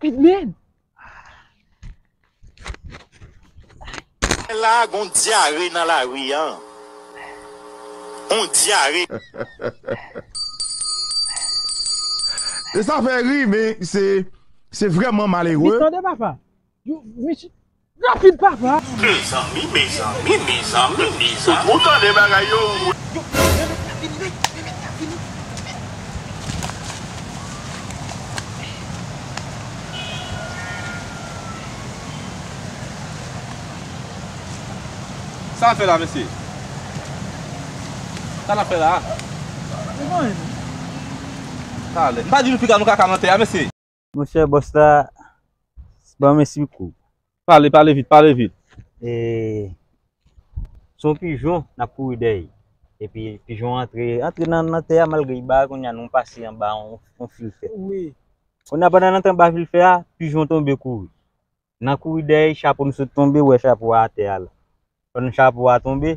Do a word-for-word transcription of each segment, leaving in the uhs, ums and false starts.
Kidman! La, gon dyare nan lari a. Gon dyare. E sa fè ri, men se, se vrèman malere. Vit tande, papa. Yo, mesye, rapid, papa. Mezanmi, mezanmi, mezanmi, mezanmi. Ou tande bagay yo? Yo, men mèt la vini, men, men mèt la vini. Sa n ap fè la, mesye? Sa n ap fè la? Talè. M pa di nou piga nou kaka nan tè a, mesye. Monchè, bòs la, ban m esplike w. Pale, pale vit, pale vit. E, se yon pijon n ap kouri dèyè. Epi pijon an antre, antre nan, nan tè a, malgre li ba, kounye a nou pase anba yon, yon fil fè. Wi. Kounye a pandan n antre anba fil fè a, pijon tonbe kouri. N ap kouri dèyè, chapo nou sot tonbe, wè chapo a atè a la. Pandan chapo a tonbe,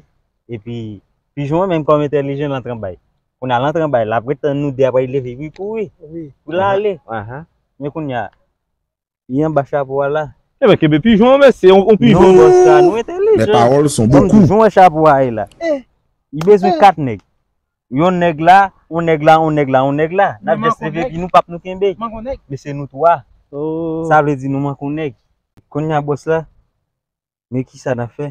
epi pijon an menm kòm entèlijan, l antre anba l. Kounye a l antre anba l, l ap ret tann nou de apre li leve, epi kouri. Wi. Pou l ale. Ahan. Men kounye a, li anba chapo a la. Ebyen, kenbe pijon an, mesye, on, on pijon. Non, bòs la, nou entèlijan. Les paroles sont beaucoup. Pijon wè chapo a ye la. Eh. Li bezwen kat nèg. Yon nèg la, yon nèg la, yon nèg la, yon nèg la. N ap jis leve, epi nou p ap nou kenbe. Men se nou twa. Oh. Sa vle di nou manke yon nèg. Kounye a, bòs la, men kisa n ap fè?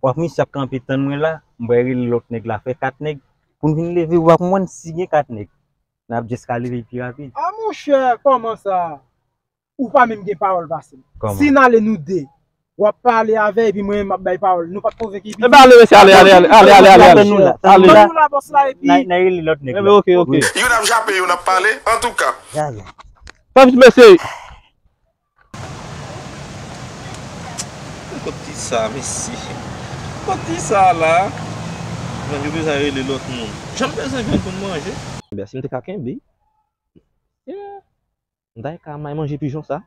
W ap misye ap kanpe tann mwen la, m pral rele lòt nèg la, fè kat nèg. Pou n vin leve, w ap konprann si gen kat nèg. N ap jis ka leve pi rapid. A monchè, kòman sa? Ou pa menm gen pawòl pase m. Kòman? Si n ale nou de, w ap pale avè epi mwen menm m ap bay pawòl. Nou pa t konvenki epi. Ebyen, ale, mesye, ale, ale, ale, ale, ale, ale, ale. Tann nou la, tann nou la. Ale. Tann nou la, bòs la, epi. N a, n a rele lòt nèg la. Ebyen, oke, oke. Youn ap jape, youn ap pale, antouka. Fè vit, mesye. Kot ti sa, mesye? Kot ti sa la? Mwen, yo bezwen rele lòt moun. Jan m bezwen jwenn pou n manje. Ebyen, si m te ka kenbe. Yeah. M ta ka may manje pijon sa.